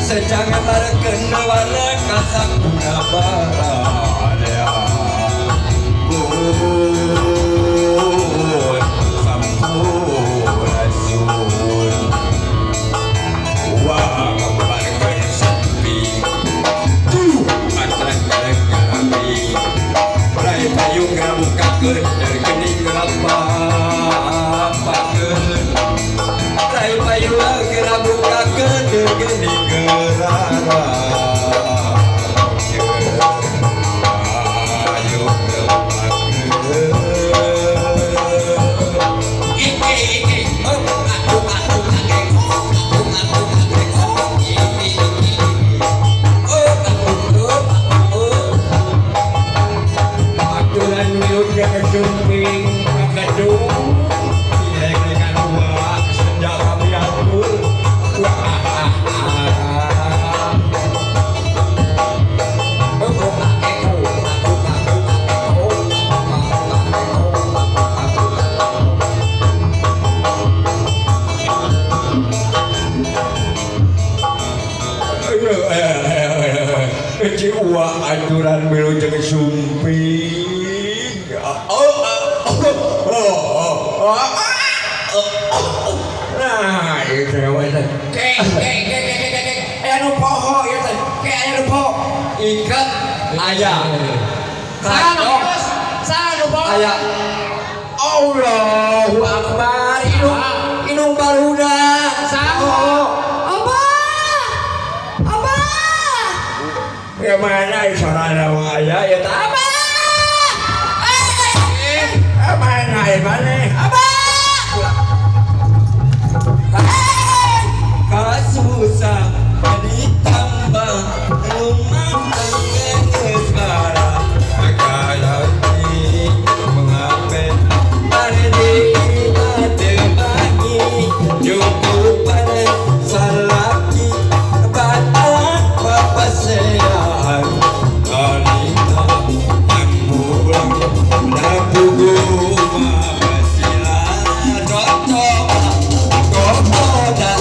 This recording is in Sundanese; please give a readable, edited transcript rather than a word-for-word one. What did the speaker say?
Sejangan bareken warna kasakuna baraya. Bun sampurasun. Wah, kembarkeun sepi. Tuh, atrek-trek ngarapi. Rai payung ngabukakeun dari geuning ngerapapakeun. Rai payung ngabukakeun dari geuning ngerarakeun. Payung ngabukakeun. Iki iki, oh, aku aku aku aku aku aku iki iki. Oh, aku aku. Aturan wilujeng sumping ka gedung. Dilek-lekan dua senjata piatur. Wah. Oh, oh, aku aku aku aku aku aku aku. Ci Uwa aturan wilujeng sumping. Oh, oh, oh, oh, oh. Nah, itu we teh. Ke ke ke ke ke ke. Aya nu poho ieu teh. Ke aya nu poho. Ikat aya. Saha Kacok Mang? Saha nu poho? Aya. Allahu Akbar. Indung indung barudak. Saha? Oh. Abah! Abah! Ya mana sorana aya ya teh. Abah! Eh! Mana ya mana? Abah! Eh! Kasusah ditambah rumah tangga geus bara kayati mengapen pardi teu bagi cukupan salaki batal papasean alita pulang lapugu mabasila cocok kokoda.